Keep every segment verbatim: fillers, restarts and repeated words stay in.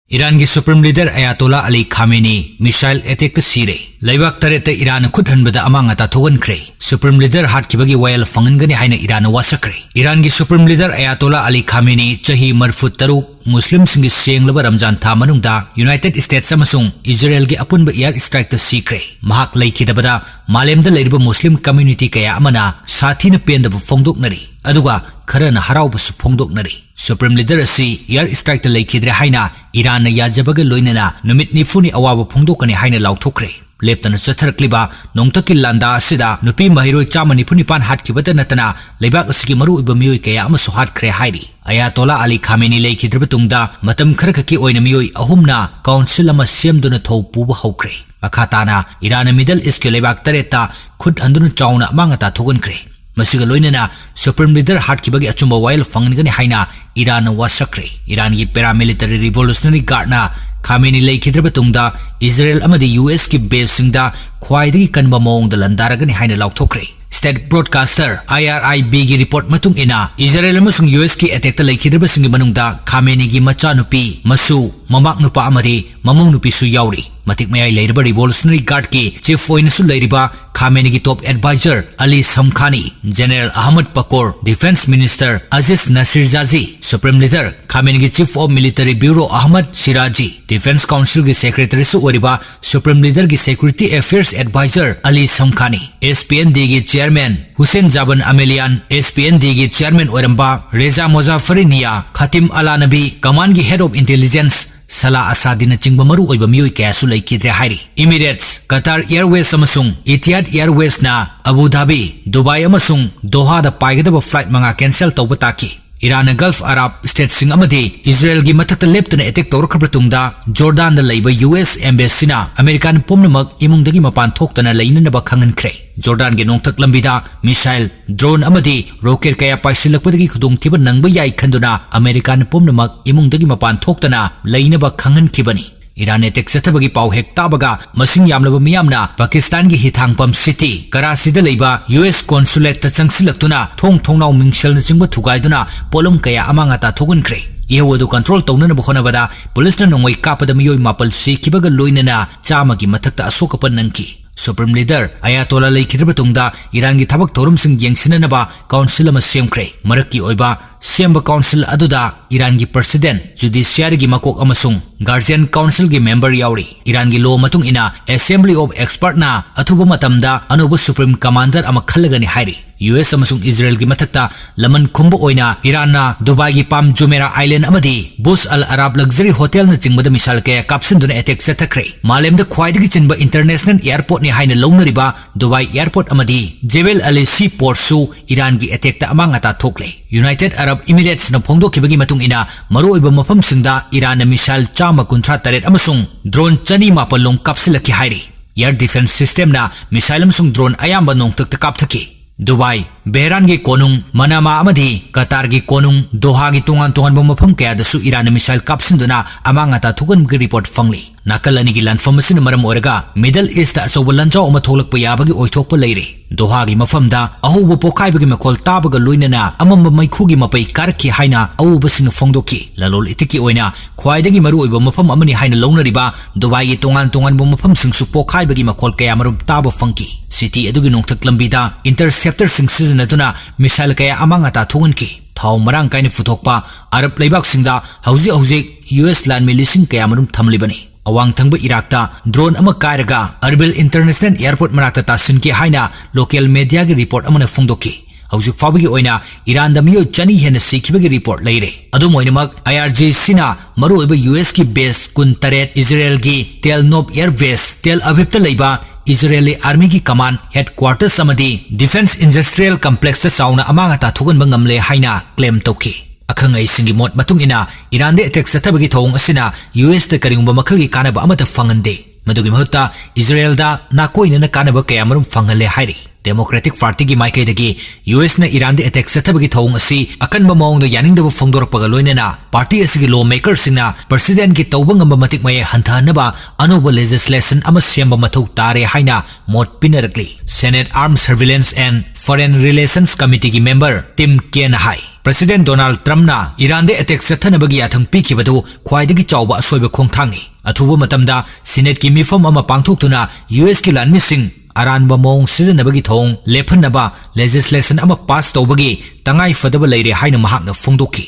ꯏꯔꯥꯟꯒꯤ Supreme Leader Ayatollah Ali Khamenei missile attackꯇ ꯁꯤꯔꯦ꯫ ꯂꯩꯕꯥꯛ ꯇꯔꯦꯠꯇ ꯏꯔꯥꯟꯅ ꯈꯨꯠ ꯍꯟꯕꯗ ꯑꯃꯥꯡ ꯑꯇꯥ ꯊꯣꯛꯍꯟꯈ꯭ꯔꯦ꯫ Supreme Leader ꯍꯥꯠꯈꯤꯕꯒꯤ ꯋꯥꯌꯦꯜ ꯐꯪꯍꯟꯒꯅꯤ ꯍꯥꯏꯅ ꯏꯔꯥꯟꯅ ꯋꯥꯁꯛꯈ꯭ꯔꯦ꯫ ꯏꯔꯥꯟꯒꯤ Supreme Leader Ayatollah Ali Khamenei, ꯆꯍꯤ ꯃꯔꯤꯐꯨ ꯇꯔꯨꯛ, ꯃꯨꯁꯂꯤꯝꯁꯤꯡꯒꯤ ꯁꯦꯡꯂꯕ ꯔꯝꯖꯥꯟ ꯊꯥ ꯃꯅꯨꯡꯗ United States ꯑꯃꯁꯨꯡ ꯏꯖꯔꯦꯜꯒꯤ ꯑꯄꯨꯟꯕ air strikeꯇ ꯁꯤꯈ꯭ꯔꯦ꯫ ꯃꯍꯥꯛ ꯂꯩꯈꯤꯗꯕꯗ ꯃꯥꯂꯦꯝꯗ ꯂꯩꯔꯤꯕ ꯃꯨꯁꯂꯤꯝ community ꯀꯌꯥ ꯑꯃꯅ ꯁꯥꯊꯤꯅ ꯄꯦꯟꯗꯕ ꯐꯣꯡꯗꯣꯛꯅꯔꯤ, ꯑꯗꯨꯒ ꯈꯔꯅ ꯍꯔꯥꯎꯕꯁꯨ ꯐꯣꯡꯗꯣꯛꯅꯔꯤ꯫ Supreme Leader ꯑꯁꯤ air strikeꯇ ꯂꯩꯈꯤꯗ꯭ꯔꯦ ꯍꯥꯏꯅ ꯏꯔꯥꯟꯅ ꯌꯥꯖꯕꯒ ꯂꯣꯏꯅꯅ ꯅꯨꯃꯤꯠ ꯅꯤꯐꯨꯅꯤ ꯑꯋꯥꯕ ꯐꯣꯡꯗꯣꯛꯀꯅꯤ ꯍꯥꯏꯅ ꯂꯥꯎꯊꯣꯛꯈ꯭ꯔꯦ꯫ ꯂꯦꯞꯇꯅ ꯆꯠꯊꯔꯛꯂꯤꯕ ꯅꯣꯡꯊꯛꯀꯤ ꯂꯥꯟꯗꯥ ꯑꯁꯤꯗ ꯅꯨꯄꯤ ꯃꯍꯩꯔꯣꯏ ꯆꯥꯝꯃ ꯅꯤꯐꯨ ꯅꯤꯄꯥꯟ ꯍꯥꯠꯈꯤꯕꯇ ꯅꯠꯇꯅ ꯂꯩꯕꯥꯛ ꯑꯁꯤꯒꯤ ꯃꯔꯨꯑꯣꯏꯕ ꯃꯤꯑꯣꯏ ꯀꯌꯥ ꯑꯃꯁꯨ ꯍꯥꯠꯈ꯭ꯔꯦ ꯍꯥꯏꯔꯤ꯫ Ayatollah Ali Khamenei ꯂꯩꯈꯤꯗ꯭ꯔꯕ ꯇꯨꯡꯗ ꯃꯇꯝ ꯈꯔꯈꯛꯀꯤ ꯑꯣꯏꯅ ꯃꯤꯑꯣꯏ ꯑꯍꯨꯝꯅ council ꯑꯃ ꯁꯦꯝꯗꯨꯅ ꯊꯧ ꯄꯨꯕ ꯍꯧꯈ꯭ꯔꯦ꯫ ꯃꯈꯥ ꯇꯥꯅ ꯏꯔꯥꯟꯅ Middle Eastꯀꯤ ꯂꯩꯕꯥꯛ ꯇꯔꯦꯠꯇ ꯈꯨꯠ ꯍꯟꯗꯨꯅ ꯆꯥꯎꯅ ꯑꯃꯥꯡ ꯑꯇꯥ ꯊꯣꯛꯍꯟꯈ꯭ꯔꯦ꯫ ꯃꯁꯤꯒ ꯂꯣꯏꯅꯅ Supreme Leader ꯍꯥꯠꯈꯤꯕꯒꯤ ꯑꯆꯨꯝꯕ ꯋꯥꯌꯦꯜ ꯐꯪꯍꯟꯒꯅꯤ ꯍꯥꯏꯅ ꯏꯔꯥꯟꯅ ꯋꯥꯁꯛꯈ꯭ꯔꯦ꯫ ꯏꯔꯥꯟꯒꯤ Paramilitary Revolutionary Guardꯅ Khamenei ꯂꯩꯈꯤꯗ꯭ꯔꯕ ꯇꯨꯡꯗ ꯏꯖꯔꯦꯜ ꯑꯃꯗꯤ USꯀꯤ baseꯁꯤꯡꯗ ꯈ꯭ꯋꯥꯏꯗꯒꯤ ꯀꯟꯕ ꯃꯑꯣꯡꯗ ꯂꯥꯟꯗꯥꯔꯒꯅꯤ ꯍꯥꯏꯅ ꯂꯥꯎꯊꯣꯛꯈ꯭ꯔꯦ꯫ State broadcaster IRIBꯒꯤ report ꯃꯇꯨꯡ ꯏꯟꯅ, ꯏꯖꯔꯦꯜ ꯑꯃꯁꯨꯡ USꯀꯤ attackꯇ ꯂꯩꯈꯤꯗ꯭ꯔꯕꯁꯤꯡꯒꯤ ꯃꯅꯨꯡꯗ Khameneiꯒꯤ ꯃꯆꯥꯅꯨꯄꯤ, ꯃꯁꯨ, ꯃꯃꯥꯛ ꯅꯨꯄꯥ ꯑꯃꯗꯤ ꯃꯃꯧ ꯅꯨꯄꯤꯁꯨ ꯌꯥꯎꯔꯤ꯫ ꯃꯇꯤꯛ ꯃꯌꯥꯏ ꯂꯩꯔꯕ Revolutionary Guardꯀꯤ chief ꯑꯣꯏꯅꯁꯨ ꯂꯩꯔꯤꯕ Khameneiꯒꯤ top advisor Ali Shamkhani, General Ahmad Pakor, Defense Minister Aziz Nasirjazi, Supreme Leader Khameneiꯒꯤ Chief of Military Bureau Ahmad Shirazi, Defense Councilꯒꯤ Secretaryꯁꯨ ꯑꯣꯏꯔꯤꯕ Supreme Leaderꯒꯤ Security Affairs Advisor Ali Shamkhani, SPNDꯒꯤ Chairman Hussein Jaban Amelian, SPNDꯒꯤ Chairman ꯑꯣꯏꯔꯝꯕ Reza Mozaffari Nia, Khatim Alanabi, Commandꯒꯤ Head of Intelligence Salah Asadiꯅꯆꯤꯡꯕ ꯃꯔꯨꯑꯣꯏꯕ ꯃꯤꯑꯣꯏ ꯀꯌꯥꯁꯨ ꯂꯩꯈꯤꯗ꯭ꯔꯦ ꯍꯥꯏꯔꯤ꯫ Emirates, Qatar Airways ꯑꯃꯁꯨꯡ Etihad Airwaysꯅ Abu Dhabi, Dubai ꯑꯃꯁꯨꯡ Dohada ꯄꯥꯏꯒꯗꯕ flight ꯃꯉꯥ cancel ꯇꯧꯕ ꯇꯥꯈꯤ꯫ ꯏꯔꯥꯟꯅ Gulf Arab stateꯁꯤꯡ ꯑꯃꯗꯤ ꯏꯖꯔꯦꯜꯒꯤ ꯃꯊꯛꯇ ꯂꯦꯞꯇꯅ attack ꯇꯧꯔꯛꯈ꯭ꯔꯕ ꯇꯨꯡꯗ, Jordanꯗ ꯂꯩꯕ US embassyꯅ American ꯄꯨꯝꯅꯃꯛ ꯏꯃꯨꯡꯗꯒꯤ ꯃꯄꯥꯟ ꯊꯣꯛꯇꯅ ꯂꯩꯅꯅꯕ ꯈꯪꯍꯟꯈ꯭ꯔꯦ꯫ Jordanꯒꯤ ꯅꯣꯡꯊꯛ ꯂꯝꯕꯤꯗ missile, drone ꯑꯃꯗꯤ rocket ꯀꯌꯥ ꯄꯥꯏꯁꯤꯜꯂꯛꯄꯗꯒꯤ ꯈꯨꯗꯣꯡꯊꯤꯕ ꯅꯪꯕ ꯌꯥꯏ ꯈꯟꯗꯨꯅ American ꯄꯨꯝꯅꯃꯛ ꯏꯃꯨꯡꯗꯒꯤ ꯃꯄꯥꯟ ꯊꯣꯛꯇꯅ ꯂꯩꯅꯕ ꯈꯪꯍꯟꯈꯤꯕꯅꯤ꯫ ꯏꯔꯥꯟ attack ꯆꯠꯊꯕꯒꯤ ꯄꯥꯎ ꯍꯦꯛ ꯇꯥꯕꯒ ꯃꯁꯤꯡ ꯌꯥꯝꯂꯕ ꯃꯤꯌꯥꯝꯅ ꯄꯥꯀꯤꯁꯇꯥꯟꯒꯤ ꯍꯤꯊꯥꯡꯐꯝ city ꯀꯔꯥꯆꯤꯗ ꯂꯩꯕ US consulateꯇ ꯆꯪꯁꯤꯜꯂꯛꯇꯨꯅ ꯊꯣꯡ ꯊꯣꯡꯅꯥꯎ ꯃꯤꯡꯁꯦꯜꯅꯆꯤꯡꯕ ꯊꯨꯒꯥꯏꯗꯨꯅ ꯄꯣꯠꯂꯝ ꯀꯌꯥ ꯑꯃꯥꯡ ꯑꯇꯥ ꯊꯣꯛꯍꯟꯈ꯭ꯔꯦ꯫ ꯏꯍꯧ ꯑꯗꯨ control ꯇꯧꯅꯅꯕ ꯍꯣꯠꯅꯕꯗ ꯄꯨꯂꯤꯁꯅ ꯅꯣꯡꯃꯩ ꯀꯥꯞꯄꯗ ꯃꯤꯑꯣꯏ ꯃꯥꯄꯜ ꯁꯤꯈꯤꯕꯒ ꯂꯣꯏꯅꯅ ꯆꯥꯝꯃꯒꯤ ꯃꯊꯛꯇ ꯑꯁꯣꯛ ꯑꯄꯟ ꯅꯪꯈꯤ꯫ Supreme Leader ꯑꯌꯥꯇꯣꯂꯥ ꯂꯩꯈꯤꯗ꯭ꯔꯕ ꯇꯨꯡꯗ ꯏꯔꯥꯟꯒꯤ ꯊꯕꯛ ꯊꯧꯔꯝꯁꯤꯡ ꯌꯦꯡꯁꯤꯟꯅꯅꯕ council ꯑꯃ ꯁꯦꯝꯈ꯭ꯔꯦ꯫ ꯃꯔꯛꯀꯤ ꯑꯣꯏꯕ ꯁꯦꯝꯕ council ꯑꯗꯨꯗ ꯏꯔꯥꯟꯒꯤ president, judiciaryꯒꯤ ꯃꯀꯣꯛ ꯑꯃꯁꯨꯡ guardian councilꯒꯤ member ꯌꯥꯎꯔꯤ꯫ ꯏꯔꯥꯟꯒꯤ law ꯃꯇꯨꯡ ꯏꯟꯅ Assembly of Expertꯅ ꯑꯊꯨꯕ ꯃꯇꯝꯗ ꯑꯅꯧꯕ Supreme Commander ꯑꯃ ꯈꯜꯂꯒꯅꯤ ꯍꯥꯏꯔꯤ꯫ ꯌꯨ ꯑꯦꯁ ꯑꯃꯁꯨꯡ ꯏꯖꯔꯦꯜꯒꯤ ꯃꯊꯛꯇ ꯂꯃꯟ ꯈꯨꯝꯕ ꯑꯣꯏꯅ ꯏꯔꯥꯟꯅ ꯗꯨꯕꯥꯏꯒꯤ Palm Jumeirah Island ꯑꯃꯗꯤ Burj Al Arab luxury hotelꯅꯆꯤꯡꯕꯗ missile ꯀꯌꯥ ꯀꯥꯞꯁꯤꯟꯗꯨꯅ attack ꯆꯠꯊꯈ꯭ꯔꯦ꯫ ꯃꯥꯂꯦꯝꯗ ꯈ꯭ꯋꯥꯏꯗꯒꯤ ꯆꯤꯟꯕ international airportꯅꯤ ꯍꯥꯏꯅ ꯂꯧꯅꯔꯤꯕ ꯗꯨꯕꯥꯏ airport ꯑꯃꯗꯤ Jebel Ali seaportꯁꯨ ꯏꯔꯥꯟꯒꯤ attackꯇ ꯑꯃꯥꯡ ꯑꯇꯥ ꯊꯣꯛꯂꯦ꯫ United Arab Emiratesꯅ ꯐꯣꯡꯗꯣꯛꯈꯤꯕꯒꯤ ꯃꯇꯨꯡ ꯏꯟꯅ, ꯃꯔꯨꯑꯣꯏꯕ ꯃꯐꯝꯁꯤꯡꯗ ꯏꯔꯥꯟꯅ missile ꯆꯥꯝꯃ ꯀꯨꯟꯊ꯭ꯔꯥ ꯇꯔꯦꯠ ꯑꯃꯁꯨꯡ drone ꯆꯅꯤ ꯃꯥꯄꯜ ꯂꯣꯝ ꯀꯥꯞꯁꯤꯜꯂꯛꯈꯤ ꯍꯥꯏꯔꯤ꯫ Air defence systemꯅ missile ꯑꯃꯁꯨꯡ drone ꯑꯌꯥꯝꯕ ꯅꯣꯡꯊꯛꯇ ꯀꯥꯞꯊꯈꯤ꯫ ꯗꯨꯕꯥꯏ, ꯕꯦꯍꯔꯥꯟꯒꯤ ꯀꯣꯅꯨꯡ, ꯃꯅꯥꯃꯥ ꯑꯃꯗꯤ ꯀꯇꯥꯔꯒꯤ ꯀꯣꯅꯨꯡ ꯗꯣꯍꯥꯒꯤ ꯇꯣꯉꯥꯟ ꯇꯣꯉꯥꯟꯕ ꯃꯐꯝ ꯀꯌꯥꯗꯁꯨ ꯏꯔꯥꯟꯅ missile ꯀꯥꯞꯁꯤꯟꯗꯨꯅ ꯑꯃꯥꯡ ꯑꯇꯥ ꯊꯣꯛꯍꯟꯕꯒꯤ report ꯐꯪꯂꯤ꯫ ꯅꯥꯀꯜ ꯑꯅꯤꯒꯤ ꯂꯥꯟꯐꯝ ꯑꯁꯤꯅ ꯃꯔꯝ ꯑꯣꯏꯔꯒ Middle Eastꯇ ꯑꯆꯧꯕ ꯂꯥꯟꯖꯥꯎ ꯑꯃ ꯊꯣꯛꯂꯛꯄ ꯌꯥꯕꯒꯤ ꯑꯣꯏꯊꯣꯛꯄ ꯂꯩꯔꯤ꯫ ꯗꯣꯍꯥꯒꯤ ꯃꯐꯝꯗ ꯑꯍꯧꯕ ꯄꯣꯈꯥꯏꯕꯒꯤ ꯃꯈꯣꯜ ꯇꯥꯕꯒ ꯂꯣꯏꯅꯅ ꯑꯃꯝꯕ ꯃꯩꯈꯨꯒꯤ ꯃꯄꯩ ꯀꯥꯔꯛꯈꯤ ꯍꯥꯏꯅ ꯑꯎꯕꯁꯤꯡꯅ ꯐꯣꯡꯗꯣꯛꯈꯤ꯫ ꯂꯂꯣꯜ ꯏꯇꯤꯛꯀꯤ ꯑꯣꯏꯅ ꯈ꯭ꯋꯥꯏꯗꯒꯤ ꯃꯔꯨꯑꯣꯏꯕ ꯃꯐꯝ ꯑꯃꯅꯤ ꯍꯥꯏꯅ ꯂꯧꯅꯔꯤꯕ ꯗꯨꯕꯥꯏꯒꯤ ꯇꯣꯉꯥꯟ ꯇꯣꯉꯥꯟꯕ ꯃꯐꯝꯁꯤꯡꯁꯨ ꯄꯣꯈꯥꯏꯕꯒꯤ ꯃꯈꯣꯜ ꯀꯌꯥꯃꯔꯨꯝ ꯇꯥꯕ ꯐꯪꯈꯤ꯫ City ꯑꯗꯨꯒꯤ ꯅꯣꯡꯊꯛ ꯂꯝꯕꯤꯗ interceptorꯁꯤꯡ ꯁꯤꯖꯤꯟꯅꯗꯨꯅ missile ꯀꯌꯥ ꯑꯃꯥꯡ ꯑꯇꯥ ꯊꯣꯛꯍꯟꯈꯤ꯫ ꯊꯥꯎ ꯃꯔꯥꯡ ꯀꯥꯏꯅ ꯄꯨꯊꯣꯛꯄ ꯑꯔꯕ ꯂꯩꯕꯥꯛꯁꯤꯡꯗ ꯍꯧꯖꯤꯛ ꯍꯧꯖꯤꯛ ꯌꯨ ꯑꯦꯁ ꯂꯥꯟꯃꯤ ꯂꯤꯁꯤꯡ ꯀꯌꯥꯃꯔꯨꯝ ꯊꯝꯂꯤꯕꯅꯤ꯫ ꯑꯋꯥꯡ ꯊꯪꯕ ꯏꯔꯥꯛꯇ drone ꯑꯃ ꯀꯥꯏꯔꯒ Erbil International Airport ꯃꯅꯥꯛꯇ ꯇꯥꯁꯤꯟꯈꯤ ꯍꯥꯏꯅ local mediaꯒꯤ report ꯑꯃꯅ ꯐꯣꯡꯗꯣꯛꯈꯤ꯫ ꯍꯧꯖꯤꯛ ꯐꯥꯎꯕꯒꯤ ꯑꯣꯏꯅ ꯏꯔꯥꯟꯗ ꯃꯤꯑꯣꯏ ꯆꯅꯤ ꯍꯦꯟꯅ ꯁꯤꯈꯤꯕꯒꯤ report ꯂꯩꯔꯦ꯫ ꯑꯗꯨꯝ ꯑꯣꯏꯅꯃꯛ, I R G Cꯅ ꯃꯔꯨꯑꯣꯏꯕ ꯌꯨ ꯑꯦꯁꯀꯤ base ꯀꯨꯟꯇꯔꯦꯠ, ꯏꯖꯔꯦꯜꯒꯤ Tel Nof Air Base, Tel Avivꯇ ꯂꯩꯕ Israeli Armyꯒꯤ command headquarters ꯑꯃꯗꯤ Defense Industrial Complexꯇ ꯆꯥꯎꯅ ꯑꯃꯥꯡ ꯑꯇꯥ ꯊꯣꯛꯍꯟꯕ ꯉꯝꯂꯦ ꯍꯥꯏꯅ claim ꯇꯧꯈꯤ꯫ ꯑꯈꯪ ꯑꯍꯩꯁꯤꯡꯒꯤ ꯃꯣꯠ ꯃꯇꯨꯡ ꯏꯟꯅ, ꯏꯔꯥꯟꯗ attack ꯆꯠꯊꯕꯒꯤ ꯊꯧꯑꯣꯡ ꯑꯁꯤꯅ ꯌꯨ ꯑꯦꯁꯇ ꯀꯔꯤꯒꯨꯝꯕ ꯃꯈꯜꯒꯤ ꯀꯥꯟꯅꯕ ꯑꯃꯠꯇ ꯐꯪꯍꯟꯗꯦ꯫ ꯃꯗꯨꯒꯤ ꯃꯍꯨꯠꯇ ꯏꯖꯔꯦꯜꯗ ꯅꯥꯀꯣꯏꯅꯅ ꯀꯥꯟꯅꯕ ꯀꯌꯥꯃꯔꯨꯝ ꯐꯪꯍꯜꯂꯦ ꯍꯥꯏꯔꯤ꯫ Democratic Partyꯒꯤ ꯃꯥꯏꯀꯩꯗꯒꯤ ꯌꯨ ꯑꯦꯁꯅ ꯏꯔꯥꯟꯗ attack ꯆꯠꯊꯕꯒꯤ ꯊꯧꯑꯣꯡ ꯑꯁꯤ ꯑꯀꯟꯕ ꯃꯑꯣꯡꯗ ꯌꯥꯅꯤꯡꯗꯕ ꯐꯣꯡꯗꯣꯔꯛꯄꯒ ꯂꯣꯏꯅꯅ party ꯑꯁꯤꯒꯤ law makerꯁꯤꯡꯅ presidentꯀꯤ ꯇꯧꯕ ꯉꯝꯕ ꯃꯇꯤꯛ ꯃꯌꯥꯏ ꯍꯟꯊꯍꯟꯅꯕ ꯑꯅꯧꯕ legislation ꯑꯃ ꯁꯦꯝꯕ ꯃꯊꯧ ꯇꯥꯔꯦ ꯍꯥꯏꯅ ꯃꯣꯠ ꯄꯤꯅꯔꯛꯂꯤ꯫ Senate Arms Surveillance and Foreign Relations Committeeꯒꯤ member Tim Kaineꯅ high, President Donald Trumpꯅ ꯏꯔꯥꯟꯗ attack ꯆꯠꯊꯅꯕꯒꯤ ꯌꯥꯊꯪ ꯄꯤꯈꯤꯕꯗꯨ ꯈ꯭ꯋꯥꯏꯗꯒꯤ ꯆꯥꯎꯕ ꯑꯁꯣꯏꯕ ꯈꯣꯡꯊꯥꯡꯅꯤ꯫ ꯑꯊꯨꯕ ꯃꯇꯝꯗ Senateꯀꯤ ꯃꯤꯐꯝ ꯑꯃ ꯄꯥꯡꯊꯣꯛꯇꯨꯅ ꯌꯨ ꯑꯦꯁꯀꯤ ꯂꯥꯟꯃꯤꯁꯤꯡ ꯑꯔꯥꯟꯕ ꯃꯑꯣꯡ ꯁꯤꯖꯤꯟꯅꯕꯒꯤ ꯊꯧꯑꯣꯡ ꯂꯦꯞꯍꯟꯅꯕ legislation ꯑꯃ pass ꯇꯧꯕꯒꯤ ꯇꯉꯥꯏ ꯐꯗꯕ ꯂꯩꯔꯦ ꯍꯥꯏꯅ ꯃꯍꯥꯛꯅ ꯐꯣꯡꯗꯣꯛꯈꯤ꯫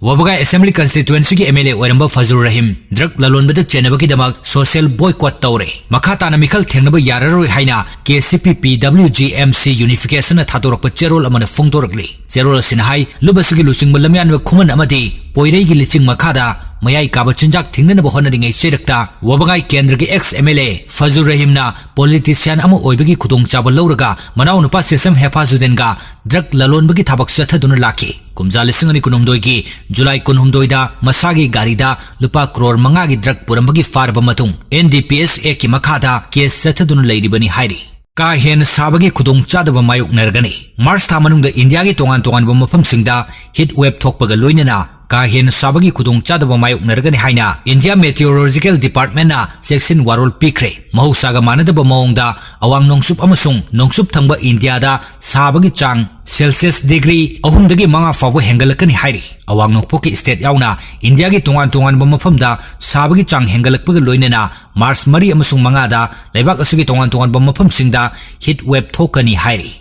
ꯋꯥꯕꯒꯥꯏ Assembly Constituencyꯒꯤ M L A ꯑꯣꯏꯔꯝꯕ ꯐꯖꯨꯔ ꯔꯍꯤꯝ drug ꯂꯂꯣꯟꯕꯗ ꯆꯦꯟꯅꯕꯒꯤꯗꯃꯛ social boycott ꯇꯧꯔꯦ꯫ ꯃꯈꯥ ꯇꯥꯅ ꯃꯤꯈꯜ ꯊꯦꯡꯅꯕ ꯌꯥꯔꯔꯣꯏ ꯍꯥꯏꯅ K C P P W G M C Unificationꯅ ꯊꯥꯗꯣꯔꯛꯄ ꯆꯦꯔꯣꯜ ꯑꯃꯅ ꯐꯣꯡꯗꯣꯔꯛꯂꯤ꯫ ꯆꯦꯔꯣꯜ ꯑꯁꯤꯅ ꯍꯥꯏ, ꯂꯨꯞ ꯑꯁꯤꯒꯤ ꯂꯨꯆꯤꯡꯕ ꯂꯝꯌꯥꯟꯕ ꯈꯨꯃꯟ ꯑꯃꯗꯤ ꯄꯣꯏꯔꯩꯒꯤ ꯂꯤꯆꯤꯡ ꯃꯈꯥꯗ ꯃꯌꯥꯏ ꯀꯥꯕ ꯆꯤꯟꯖꯥꯛ ꯊꯤꯡꯅꯅꯕ ꯍꯣꯠꯅꯔꯤꯉꯩ ꯆꯩꯔꯛꯇ ꯋꯥꯕꯒꯥꯏ ꯀꯦꯟꯗ꯭ꯔꯒꯤ ex M L A ꯐꯖꯨꯔ ꯔꯍꯤꯝꯅ politician ꯑꯃ ꯑꯣꯏꯕꯒꯤ ꯈꯨꯗꯣꯡꯆꯥꯕ ꯂꯧꯔꯒ ꯃꯅꯥꯎꯅꯨꯄꯥ ꯁꯦꯁꯝ ꯍꯦꯐꯥꯖꯨꯗꯤꯟꯒ drug ꯂꯂꯣꯟꯕꯒꯤ ꯊꯕꯛ ꯆꯠꯊꯗꯨꯅ ꯂꯥꯛꯈꯤ꯫ ꯀꯨꯝꯖꯥ ꯂꯤꯁꯤꯡ ꯑꯅꯤ ꯀꯨꯟꯍꯨꯝꯗꯣꯏꯒꯤ July ꯀꯨꯟꯍꯨꯝꯗꯣꯏꯗ ꯃꯁꯥꯒꯤ ꯒꯥꯔꯤꯗ ꯂꯨꯄꯥ ꯀ꯭ꯔꯣꯔ ꯃꯉꯥꯒꯤ drug ꯄꯨꯔꯝꯕꯒꯤ ꯐꯥꯔꯕ ꯃꯇꯨꯡ N D P S Actꯀꯤ ꯃꯈꯥꯗ case ꯆꯠꯊꯗꯨꯅ ꯂꯩꯔꯤꯕꯅꯤ ꯍꯥꯏꯔꯤ꯫ ꯀꯥ ꯍꯦꯟꯅ ꯁꯥꯕꯒꯤ ꯈꯨꯗꯣꯡꯆꯥꯗꯕ ꯃꯥꯌꯣꯛꯅꯔꯒꯅꯤ꯫ March ꯊꯥ ꯃꯅꯨꯡꯗ ꯏꯟꯗꯤꯌꯥꯒꯤ ꯇꯣꯉꯥꯟ ꯇꯣꯉꯥꯟꯕ ꯃꯐꯝꯁꯤꯡꯗ heat wave ꯊꯣꯛꯄꯒ ꯂꯣꯏꯅꯅ ꯀꯥ ꯍꯦꯟꯅ ꯁꯥꯕꯒꯤ ꯈꯨꯗꯣꯡꯆꯥꯗꯕ ꯃꯥꯌꯣꯛꯅꯔꯒꯅꯤ ꯍꯥꯏꯅ India Meteorological Departmentꯅ ꯆꯦꯛꯁꯤꯟ ꯋꯥꯔꯣꯜ ꯄꯤꯈ꯭ꯔꯦ꯫ ꯃꯍꯧꯁꯥꯒ ꯃꯥꯟꯅꯗꯕ ꯃꯑꯣꯡꯗ ꯑꯋꯥꯡ ꯅꯣꯡꯆꯨꯞ ꯑꯃꯁꯨꯡ ꯅꯣꯡꯆꯨꯞ ꯊꯪꯕ ꯏꯟꯗꯤꯌꯥꯗ ꯁꯥꯕꯒꯤ ꯆꯥꯡ Celsius degree ꯑꯍꯨꯝꯗꯒꯤ ꯃꯉꯥ ꯐꯥꯎꯕ ꯍꯦꯟꯒꯠꯂꯛꯀꯅꯤ ꯍꯥꯏꯔꯤ꯫ ꯑꯋꯥꯡ ꯅꯣꯡꯄꯣꯛꯀꯤ state ꯌꯥꯎꯅ ꯏꯟꯗꯤꯌꯥꯒꯤ ꯇꯣꯉꯥꯟ ꯇꯣꯉꯥꯟꯕ ꯃꯐꯝꯗ ꯁꯥꯕꯒꯤ ꯆꯥꯡ ꯍꯦꯟꯒꯠꯂꯛꯄꯒ ꯂꯣꯏꯅꯅ March ꯃꯔꯤ ꯑꯃꯁꯨꯡ ꯃꯉꯥꯗ ꯂꯩꯕꯥꯛ ꯑꯁꯤꯒꯤ ꯇꯣꯉꯥꯟ ꯇꯣꯉꯥꯟꯕ ꯃꯐꯝꯁꯤꯡꯗ heat wave ꯊꯣꯛꯀꯅꯤ ꯍꯥꯏꯔꯤ꯫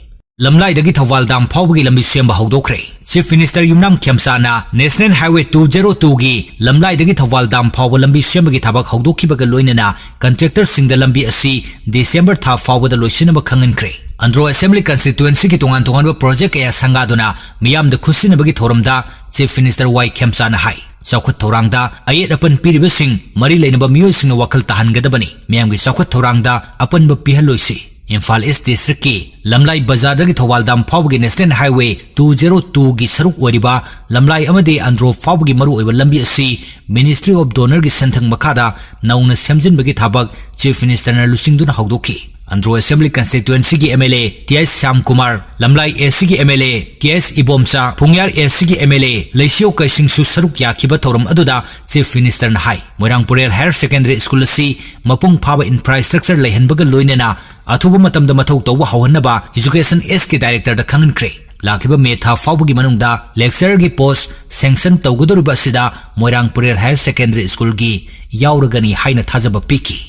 ꯂꯝꯂꯥꯏꯗꯒꯤ ꯊꯧꯕꯥꯜ dam ꯐꯥꯎꯕꯒꯤ ꯂꯝꯕꯤ ꯁꯦꯝꯕ ꯍꯧꯗꯣꯛꯈ꯭ꯔꯦ꯫ Chief Minister ꯌꯨꯝꯅꯥꯝ ꯈꯦꯝꯆꯥꯅ National Highway two zero twoꯒꯤ ꯂꯝꯂꯥꯏꯗꯒꯤ Thoubal dam ꯐꯥꯎꯕ ꯂꯝꯕꯤ ꯁꯦꯝꯕꯒꯤ ꯊꯕꯛ ꯍꯧꯗꯣꯛꯈꯤꯕꯒ ꯂꯣꯏꯅꯅ contractorꯁꯤꯡꯗ ꯂꯝꯕꯤ ꯑꯁꯤ December ꯊꯥ ꯐꯥꯎꯕꯗ ꯂꯣꯏꯁꯤꯟꯅꯕ ꯈꯪꯍꯟꯈ꯭ꯔꯦ꯫ Andro Assembly Constituencyꯒꯤ ꯇꯣꯉꯥꯟ ꯇꯣꯉꯥꯟꯕ project ꯀꯌꯥ ꯁꯪꯒꯥꯗꯨꯅ ꯃꯤꯌꯥꯝꯗ ꯈꯨꯠꯁꯤꯟꯅꯕꯒꯤ ꯊꯧꯔꯝꯗ Chief Minister ꯋꯥꯏ ꯈꯦꯝꯆꯥꯅ ꯍꯥꯏ, ꯆꯥꯎꯈꯠ ꯊꯧꯔꯥꯡꯗ ꯑꯌꯦꯠ ꯑꯄꯟ ꯄꯤꯔꯤꯕꯁꯤꯡ ꯃꯔꯤ ꯂꯩꯅꯕ ꯃꯤꯑꯣꯏꯁꯤꯡꯅ ꯋꯥꯈꯜ ꯇꯥꯍꯟꯒꯗꯕꯅꯤ꯫ ꯃꯤꯌꯥꯝꯒꯤ ꯆꯥꯎꯈꯠ ꯊꯧꯔꯥꯡꯗ ꯑꯄꯟꯕ ꯄꯤꯍꯜꯂꯣꯏꯁꯤ꯫ ꯏꯝꯐꯥꯜ East Districtꯀꯤ ꯂꯝꯂꯥꯏ ꯕꯖꯥꯔꯗꯒꯤ ꯊꯧꯕꯥꯜ dam ꯐꯥꯎꯕꯒꯤ National Highway two zero twoꯒꯤ ꯁꯔꯨꯛ ꯑꯣꯏꯔꯤꯕ ꯂꯝꯂꯥꯏ ꯑꯃꯗꯤ ꯑꯟꯗ꯭ꯔꯣ ꯐꯥꯎꯕꯒꯤ ꯃꯔꯨꯑꯣꯏꯕ ꯂꯝꯕꯤ ꯑꯁꯤ Ministry of DoNERꯒꯤ ꯁꯦꯟꯊꯪ ꯃꯈꯥꯗ ꯅꯧꯅ ꯁꯦꯝꯖꯤꯟꯕꯒꯤ ꯊꯕꯛ Chief Ministerꯅ ꯂꯨꯆꯤꯡꯗꯨꯅ ꯍꯧꯗꯣꯛꯈꯤ꯫ Andro Assembly Constituencyꯒꯤ MLA T H Shyamkumar, ꯂꯝꯂꯥꯏ ACꯒꯤ MLA K S Ibomcha, ꯐꯨꯡꯌꯥꯔ ACꯒꯤ MLA ꯂꯩꯁꯤꯌꯣ ꯀꯩꯁꯤꯡꯁꯨ ꯁꯔꯨꯛ ꯌꯥꯈꯤꯕ ꯊꯧꯔꯝ ꯑꯗꯨꯗ Chief Ministerꯅ ꯍꯥꯏ꯫ ꯃꯣꯏꯔꯥꯡ ꯄꯨꯔꯦꯜ Higher Secondary School ꯑꯁꯤ ꯃꯄꯨꯡ ꯐꯥꯕ infrastructure ꯂꯩꯍꯟꯕꯒ ꯂꯣꯏꯅꯅ ꯑꯊꯨꯕ ꯃꯇꯝꯗ ꯃꯊꯧ ꯇꯧꯕ ꯍꯧꯍꯟꯅꯕ Education Sꯀꯤ Directorꯗ ꯈꯪꯍꯟꯈ꯭ꯔꯦ꯫ ꯂꯥꯛꯂꯤꯕ May ꯊꯥ ꯐꯥꯎꯕꯒꯤ ꯃꯅꯨꯡꯗ lecturerꯒꯤ post sanction ꯇꯧꯒꯗꯧꯔꯤꯕ ꯑꯁꯤꯗ ꯃꯣꯏꯔꯥꯡ ꯄꯨꯔꯦꯜ Higher Secondary Schoolꯒꯤ ꯌꯥꯎꯔꯒꯅꯤ ꯍꯥꯏꯅ ꯊꯥꯖꯕ ꯄꯤꯈꯤ꯫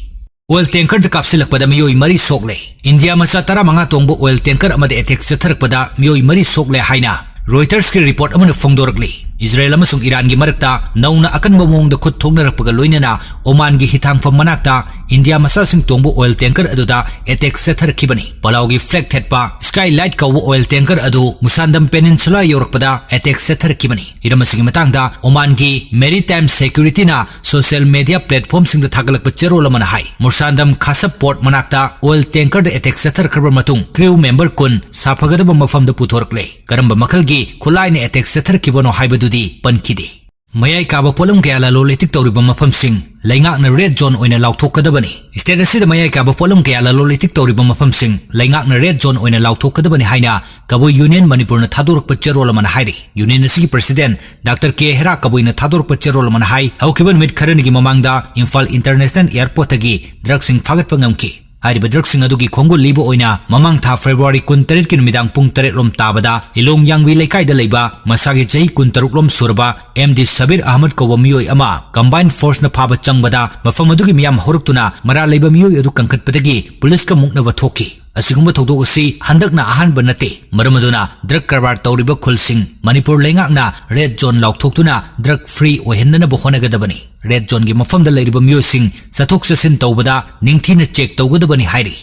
Oil tankerꯗ ꯀꯥꯞꯁꯤꯜꯂꯛꯄꯗ ꯃꯤꯑꯣꯏ ꯃꯔꯤ ꯁꯣꯛꯂꯦ꯫ ꯏꯟꯗꯤꯌꯥ ꯃꯆꯥ ꯇꯔꯥꯃꯉꯥ ꯇꯣꯡꯕ oil tanker ꯑꯃꯗ attack ꯆꯠꯊꯔꯛꯄꯗ ꯃꯤꯑꯣꯏ ꯃꯔꯤ ꯁꯣꯛꯂꯦ ꯍꯥꯏꯅ Reutersꯀꯤ report ꯑꯃꯅ ꯐꯣꯡꯗꯣꯔꯛꯂꯤ꯫ ꯏꯖꯔꯦꯜ ꯑꯃꯁꯨꯡ ꯏꯔꯥꯟꯒꯤ ꯃꯔꯛꯇ ꯅꯧꯅ ꯑꯀꯟꯕ ꯃꯑꯣꯡꯗ ꯈꯨꯠ ꯊꯣꯛꯅꯔꯛꯄꯒ ꯂꯣꯏꯅꯅ ꯑꯣꯃꯥꯟꯒꯤ ꯍꯤꯊꯥꯡꯐꯝ ꯃꯅꯥꯛꯇ ꯏꯟꯗꯤꯌꯥ ꯃꯆꯥꯁꯤꯡ ꯇꯣꯡꯕ oil tanker ꯑꯗꯨꯗ attack ꯆꯠꯊꯔꯛꯈꯤꯕꯅꯤ꯫ ꯄꯂꯥꯎꯒꯤ flag ꯊꯦꯠꯄ Skylight ꯀꯧꯕ oil tanker ꯑꯗꯨ ꯃꯨꯁꯥꯟꯗꯝ Peninsula ꯌꯧꯔꯛꯄꯗ attack ꯆꯠꯊꯔꯛꯈꯤꯕꯅꯤ꯫ ꯍꯤꯔꯝ ꯑꯁꯤꯒꯤ ꯃꯇꯥꯡꯗ ꯑꯣꯃꯥꯟꯒꯤ Maritime Securityꯅ social media platformꯁꯤꯡꯗ ꯊꯥꯒꯠꯂꯛꯄ ꯆꯦꯔꯣꯜ ꯑꯃꯅ ꯍꯥꯏ, ꯃꯨꯁꯥꯟꯗꯝ ꯈꯥꯁꯕ port ꯃꯅꯥꯛꯇ oil tankerꯗ attack ꯆꯠꯊꯔꯛꯈ꯭ꯔꯕ ꯃꯇꯨꯡ crew member ꯀꯨꯟ ꯁꯥꯐꯒꯗꯕ ꯃꯐꯝꯗ ꯄꯨꯊꯣꯔꯛꯂꯦ꯫ ꯀꯔꯝꯕ ꯃꯈꯜꯒꯤ ꯈꯨꯠꯂꯥꯏꯅ attack ꯆꯠꯊꯔꯛꯈꯤꯕꯅꯣ ꯍꯥꯏꯕꯗꯨꯗꯤ ꯄꯟꯈꯤꯗꯦ꯫ ꯃꯌꯥꯏ ꯀꯥꯕ ꯄꯣꯠꯂꯝ ꯀꯌꯥ ꯂꯂꯣꯜ ꯏꯇꯤꯛ ꯇꯧꯔꯤꯕ ꯃꯐꯝꯁꯤꯡ ꯂꯩꯉꯥꯛꯅ red zone ꯑꯣꯏꯅ ꯂꯥꯎꯊꯣꯛꯀꯗꯕꯅꯤ꯫ State ꯑꯁꯤꯗ ꯃꯌꯥꯏ ꯀꯥꯕ ꯄꯣꯠꯂꯝ ꯀꯌꯥ ꯂꯂꯣꯜ ꯏꯇꯤꯛ ꯇꯧꯔꯤꯕ ꯃꯐꯝꯁꯤꯡ ꯂꯩꯉꯥꯛꯅ red zone ꯑꯣꯏꯅ ꯂꯥꯎꯊꯣꯛꯀꯗꯕꯅꯤ ꯍꯥꯏꯅ ꯀꯕꯨꯏ Union ꯃꯅꯤꯄꯨꯔꯅ ꯊꯥꯗꯣꯔꯛꯄ ꯆꯦꯔꯣꯜ ꯑꯃꯅ ꯍꯥꯏꯔꯤ꯫ Union ꯑꯁꯤꯒꯤ President Doctor K ꯍꯦꯔꯥ ꯀꯕꯨꯏꯅ ꯊꯥꯗꯣꯔꯛꯄ ꯆꯦꯔꯣꯜ ꯑꯃꯅ ꯍꯥꯏ, ꯍꯧꯈꯤꯕ ꯅꯨꯃꯤꯠ ꯈꯔꯅꯤꯒꯤ ꯃꯃꯥꯡꯗ ꯏꯝꯐꯥꯜ International Airportꯇꯒꯤ drugꯁꯤꯡ ꯐꯥꯒꯠꯄ ꯉꯝꯈꯤ꯫ ꯍꯥꯏꯔꯤꯕ drugꯁꯤꯡ ꯑꯗꯨꯒꯤ ꯈꯣꯡꯒꯨꯜ ꯂꯤꯕ ꯑꯣꯏꯅ ꯃꯃꯥꯡ ꯊꯥ February ꯀꯨꯟꯇꯔꯦꯠꯀꯤ ꯅꯨꯃꯤꯗꯥꯡ ꯄꯨꯡ ꯇꯔꯦꯠ ꯂꯣꯝ ꯇꯥꯕꯗ ꯏꯂꯣꯡ ꯌꯥꯡꯕꯤ ꯂꯩꯀꯥꯏꯗ ꯂꯩꯕ ꯃꯁꯥꯒꯤ ꯆꯍꯤ ꯀꯨꯟꯇꯔꯨꯛ ꯂꯣꯝ ꯁꯨꯔꯕ M D ꯁꯕꯤꯔ ꯑꯍꯃꯗ ꯀꯧꯕ ꯃꯤꯑꯣꯏ ꯑꯃ combined forceꯅ ꯐꯥꯕ ꯆꯪꯕꯗ ꯃꯐꯝ ꯑꯗꯨꯒꯤ ꯃꯤꯌꯥꯝ ꯍꯧꯔꯛꯇꯨꯅ ꯃꯔꯥꯜ ꯂꯩꯕ ꯃꯤꯑꯣꯏ ꯑꯗꯨ ꯀꯟꯈꯠꯄꯗꯒꯤ ꯄꯨꯂꯤꯁꯀ ꯃꯨꯛꯅꯕ ꯊꯣꯛꯈꯤ꯫ ꯑꯁꯤꯒꯨꯝꯕ ꯊꯧꯗꯣꯛ ꯑꯁꯤ ꯍꯟꯗꯛꯅ ꯑꯍꯥꯟꯕ ꯅꯠꯇꯦ꯫ ꯃꯔꯝ ꯑꯗꯨꯅ drug ꯀꯔꯕꯥꯔ ꯇꯧꯔꯤꯕ ꯈꯨꯜꯁꯤꯡ ꯃꯅꯤꯄꯨꯔ ꯂꯩꯉꯥꯛꯅ red zone ꯂꯥꯎꯊꯣꯛꯇꯨꯅ drug free ꯑꯣꯏꯍꯟꯅꯅꯕ ꯍꯣꯠꯅꯒꯗꯕꯅꯤ꯫ Red zoneꯒꯤ ꯃꯐꯝꯗ ꯂꯩꯔꯤꯕ ꯃꯤꯑꯣꯏꯁꯤꯡ ꯆꯠꯊꯣꯛ ꯆꯠꯁꯤꯟ ꯇꯧꯕꯗ ꯅꯤꯡꯊꯤꯅ check ꯇꯧꯒꯗꯕꯅꯤ ꯍꯥꯏꯔꯤ꯫